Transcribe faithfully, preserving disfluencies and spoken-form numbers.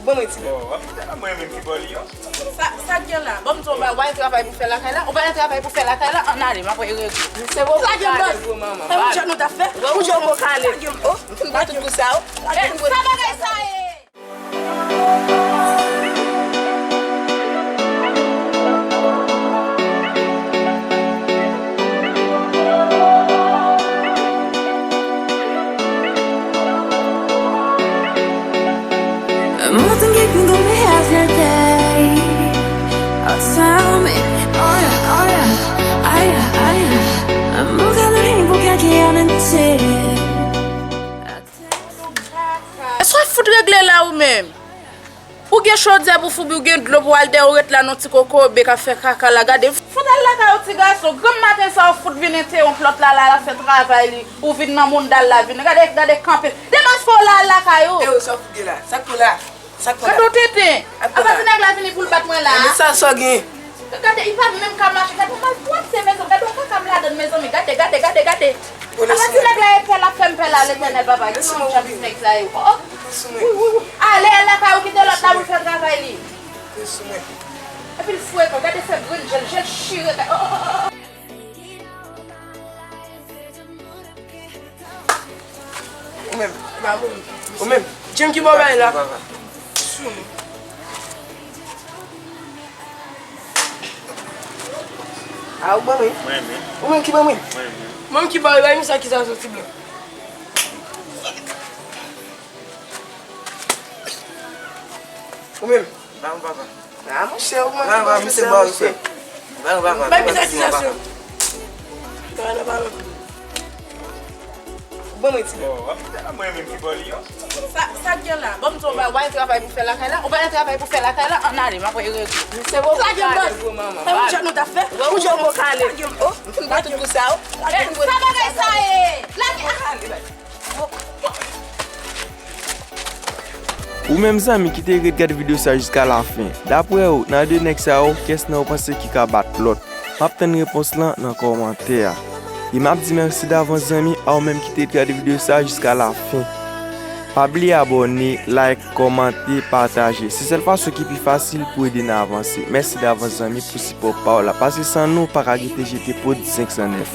Bon, mwen di. Bon, w ap di a mwen menm ki ba w li yo. Sa, sa k gen la? Bon, m di w, w pa gen travay pou fè lakay la? Ou pa gen travay pou fè lakay la? Ann ale, m ap regle. Se bon, sa gen bòs. Fè yon jan nou t ap fè. Yon jan nou kale. M fin ba tout pou sa, o. Sa bagay sa ye? Mountain keep moving as your day. Outside me, oh yeah, oh yeah, ay, ay, ay. I'm moving like you can't get on and take. Èske w ap fout regle la ou menm? Ou gen chodyè pou foubi, ou gen dlo pou al dèyè, ou ret la nan ti kokobe k ap fè kaka la. Gade, fout al lakay ou ti gason. Granm maten sa ou fout vin entewonp lòt la, la, l ap fè travay li. Ou vin nan mounda l la vin. Gade, gade kanpe. Demaske w la al lakay ou. E ou sa w fout gen la? Sa k pou la? Sa k pou la? Gade w tenten. Apa ti nèg la vini pou l bat mwen la? Men sa sa w gen? Gade, li pa menm ka mache. Gade yon malpwòpte, mezanmi. Gade yon kaka m ladann, mezanmi. Gade, gade, gade, gade. Apa ti nèg la e pè l ap fè m pè la, Letènèl papa. Ki yon jan ti nèg sa yo? Oh, oh. Wi, wi, wi. Ale, al lakay ou, kite lòt la pou l fè travay li. Epi l frekan. Gade fè grenn je l, je l chire. Gade, oh, oh, oh, oh. Ou menm. Ou menm. Jem ki bò bay la. Sou nou. A, ou ban mwen? Mwen menm. Ou menm ki ban mwen? Mwen menm. Mwen ki ba ou, bay misye akizasyon ti blan. Ou menm? Ba mwen, papa. A, monchè, ou manke ba misye ba ou, frè. Ba mwen, papa. Bay misye akizasyon. Ba mwen, papa. Ban mwen ti. Bon, w ap di a mwen menm ki ba w li yo. Sa, sa k gen la? Bon, m di w, w pa gen travay pou fè lakay la? Ou pa gen travay pou fè lakay la? Ann ale, m ap regle. Se bon, sa gen bòs. Fè yon jan nou t ap fè. Yon jan nou kale. M fin ba tout pou sa, o. Sa bagay sa ye? Lage. Ou menm zanmi ki te ret gade videyo sa jiska lafen, daprè w, nan de nèg sa yo, kiyès nan yo panse ki ka bat lòt? M ap tann repons lan nan kòmantè a. E m ap di mèsi davans zanmi a ou menm ki te ret gade videyo sa jiska lafen. Pa bliye abòne, like, kòmante, pataje. Se sèl fason ki pi fasil pou ede n avanse. Mèsi davans zanmi pou sipò pa w la. Paske san nou, pa ka gen T G T Prod senk san nèf.